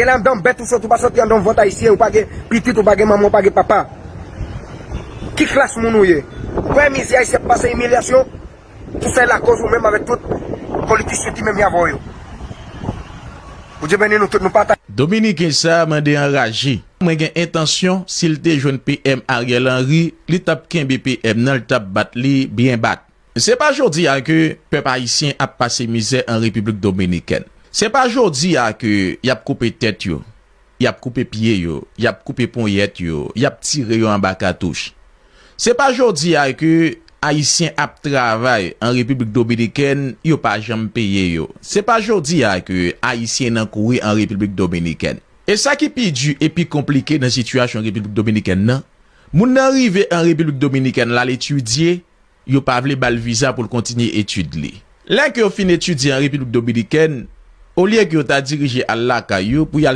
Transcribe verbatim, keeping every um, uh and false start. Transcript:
E ladan bèt ou sot, ou pa soti andan vant ayisyen, ou pa gen pitit, ou pa gen manman, ou pa gen papa. Ki klas moun ou ye? Ou pa wè mizè ayisyen ap pase, imilyasyon? Tout sa e lakoz ou menm avèk tout politisyen ki menm avè w yo. Bondye beni nou tout, nou pata. Dominiken sa a mande anraje. Mwen gen entansyon, si l te jwenn P M Ariel Henry, li t ap kenbe P M nan, li t ap bat li byen bat. Se pa jodi a ke pèp ayisyen ap pase mizè an Repiblik Dominikèn. Se pa jodi a ke y ap koupe tèt yo, y ap koupe pye yo, y ap koupe ponyèt yo, y ap tire yo anba katouch. Se pa jodi a ke ayisyen ap travay an Repiblik Dominikèn, yo pa janm peye yo. Se pa jodi a ke ayisyen nan kouri an Repiblik Dominikèn. E sa ki pi di e pi konplike nan sitiyasyon Repiblik Dominikèn nan, moun nan rive an Repiblik Dominikèn l al etidye, yo pa vle ba l viza pou l kontinye etid li. Lè ke yo fin etidye an Repiblik Dominikèn, olye ke yo ta dirije al lakay yo pou y al